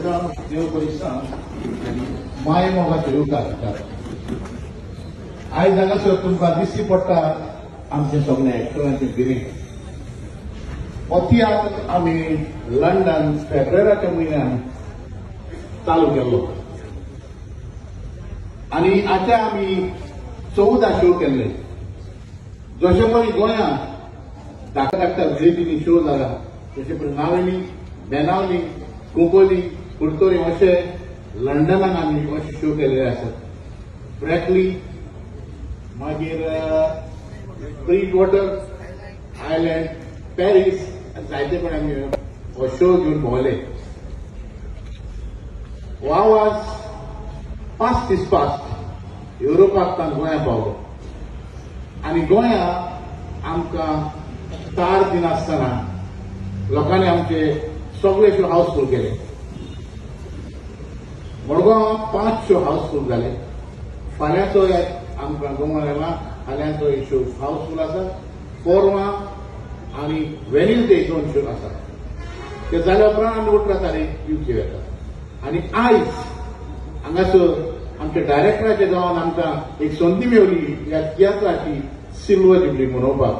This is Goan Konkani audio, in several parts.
देव परिसां माय मोगाचो येवकार दितात. आयज हांगासर तुमकां दिश्टी पडटा आमचें सगळें एक्टरांचें भिरें. हो तियात्र आमी लंडन फेब्रुवाराच्या म्हयन्यान चालू केल्लो आनी आतां आमी 14 शो केल्ले. जशे परी गोंयांत धाकट्या धाकट्या विलेजींनी शो जाला तशे परी नावेली, बेनावली, कुंकोली, कुडतोरी अशे लंडनाक आमी अशे शो केल्ले आसात. ब्रॅकली, मागीर ब्रीज वॉटर आयलँड, पॅरीस, जायते कडेन आमी हो शो घेवन भोंवले. हो आवाज 5 दीस पास्ट युरोपाक तान गोंया पावलो आनी गोंया आमकां तार दिनासतना लोकांनी आमचे सगळे शो हाऊसफूल केले. मडगांव 5 शो हाऊसफूल जाले. फाल्यांचो आमकां गोवा येला, फाल्यांचो एक शो हाऊसफूल आसा. पोरवां आनी वेनिसडे 2 शो आसा. ते जाल्या उपरांत आमी 18 तारीख युके वेतात. आनी आयज हांगासर आमच्या डायरेक्टराच्या गांवान आमकां एक संदी मेवली ह्या तियात्राची सिल्वर जुबली मनोवपाक.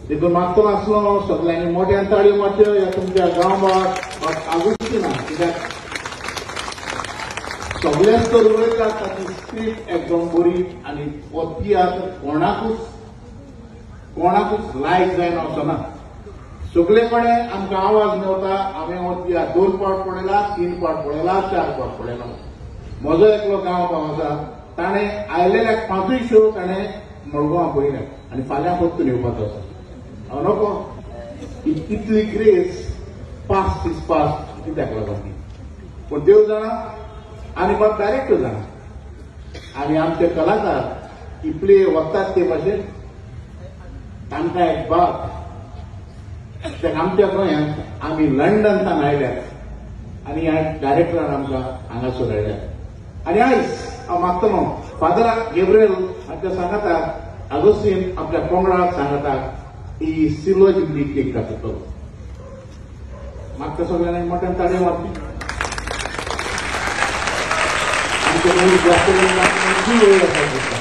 देखून मागतो आसलो सगळ्यांनी मोट्यान ताळयो मारच्यो ह्या तुमच्या गांवबाग आगुस्तिना, कित्याक सगळ्यांत तर उलयतात ताची स्क्रिप्ट एकदम बरी आनी हो तियात्र कोणाकूच लायक जायना असो ना. सगळे कडेन आमकां आवाज मेवता. हांवें हो तियात्र 2 पावट पळयला, 3 पावट पळयला, 4 पावट पळयला. म्हजो एकलो गांव भाव आसा, ताणें आयलेल्याक 5 शो ताणें मडगांवां पळयले आनी फाल्यां परतून येवपाचो आसा. हांव नको इतली ग्रेस 5 दीस पास्ट कित्याक लागून ती, पूण देव जाणा आनी बाब डायरेक्टर जाणा आनी आमचे कलाकार ही प्ले वतात ते भाशेन तांकां एक बाब. कित्याक आमच्या गोंयांत आमी लंडनसान आयल्यात आनी ह्या डायरेक्टरान आमकां हांगासर हाडल्यात. आनी आयज हांव मागतलो फादराक गेब्रियल आमच्या सांगाताक, आगोस्तीन आपल्या पंगडाक सांगाताक ही सिल्वर जुबली केक कापतलो. मागता सगळ्यांनी मोठ्यान ताळयो मारची. आमचे मनीस जास्त वेळ आसा दिसता.